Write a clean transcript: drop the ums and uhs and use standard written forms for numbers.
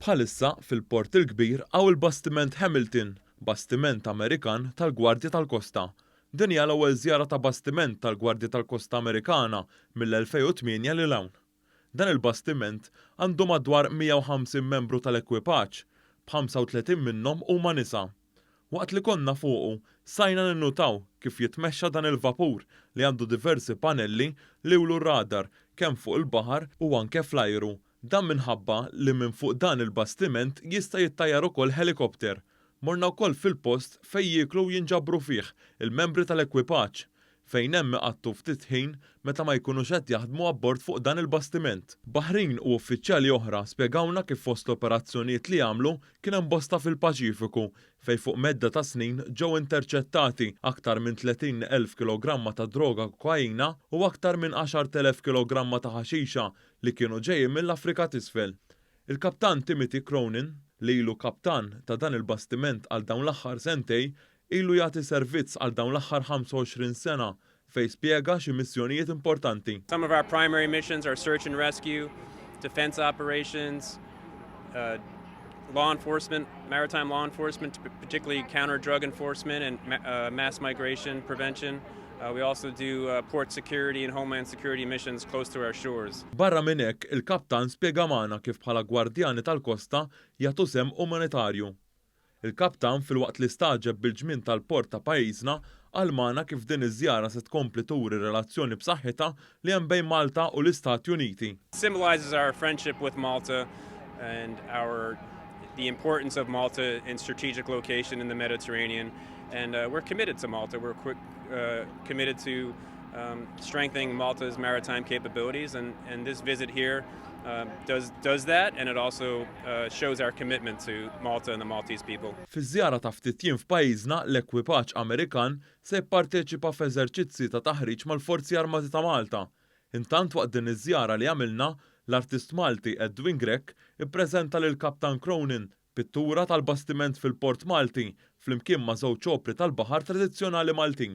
Bħalissa, fil-Port il-Kbir hawn il-bastiment Hamilton, bastiment Amerikan tal-Gwardja tal-Kosta. Din hija l-ewwel żjara ta' bastiment tal-Gwardja tal-Kosta Amerikana mill-2008 lil hawn. Dan il-bastiment għandu madwar 150 membru tal-ekwipaġġ, b'35 minnhom huma nisa. Waqt li konna fuqu, stajna ninnutaw kif jitmexxa dan il-vapur li għandu diversi panelli li juru radar kemm fuq il-baħar u anke fl-ajru. Dan minħabba li minn fuq dan il-bastiment jista' jittajjar ukoll ħelikopter. Morna wkoll fil-post fejn jieklu u jinġabru fih il-membri tal-ekwipaġġ, fejn hemm iqattu ftit ħin meta ma jkunux qed jaħdmu abbord fuq dan il-bastiment. Baħrin u uffiċjali oħra spjegawna kif fost l-operazzjonijiet li għamlu kien hemm bosta fil-Paċifiku fejn fuq medda ta' snin ġew interċettati aktar minn 30,000 kilogramma ta' droga kokaina u aktar minn 10,000 kilogramma ta' ħaxixa li kienu ġejjin mill-Afrika t'Isfel. Il-Kaptan Timothy Cronin, li ilu kaptan ta' dan il-bastiment għal dawn l-aħħar sentejn, ilu jagħti servizz għal dawn l-aħħar 25 sena fejn spjega xi missjonijiet importanti. Some of our primary missions are search and rescue, defense operations, law enforcement, maritime law enforcement, particularly counter drug enforcement and mass migration prevention. We also do port security and homeland security missions close to our shores. Barra minn hekk, il-kaptan spjega magħna kif bħala gwardjani tal-kosta jagħtu sehem umanitarju. Il-kaptan, filwaqt li stagħġeb bil-ġmien tal-port ta' pajjiżna, qal magħna kif din iż-żjara se tkompli turi relazzjoni b'saħħitha li hemm bejn Malta u l-Istati Uniti. Symbolizes our friendship with Malta and our the importance of Malta in strategic location in the Mediterranean. And we're committed to Malta. We're committed to strengthening Malta's maritime capabilities, and this visit here does that, and it also shows our commitment to Malta and the Maltese people. Fi żjara ta' ftit jiem f'pajjiżna, l-ekwipaġġ Amerikan se jipparteċipa f'eżerċizzi ta' taħriġ mal-Forzi Armati ta' Malta. Intant, waqt din iż-żjara li għamilna, l-artist Malti Edwin Grech ippreżenta lil Kaptan Cronin pittura tal-bastiment fil-Port Malti flimkien ma' żewġ opri tal-baħar tradizzjonali Maltin.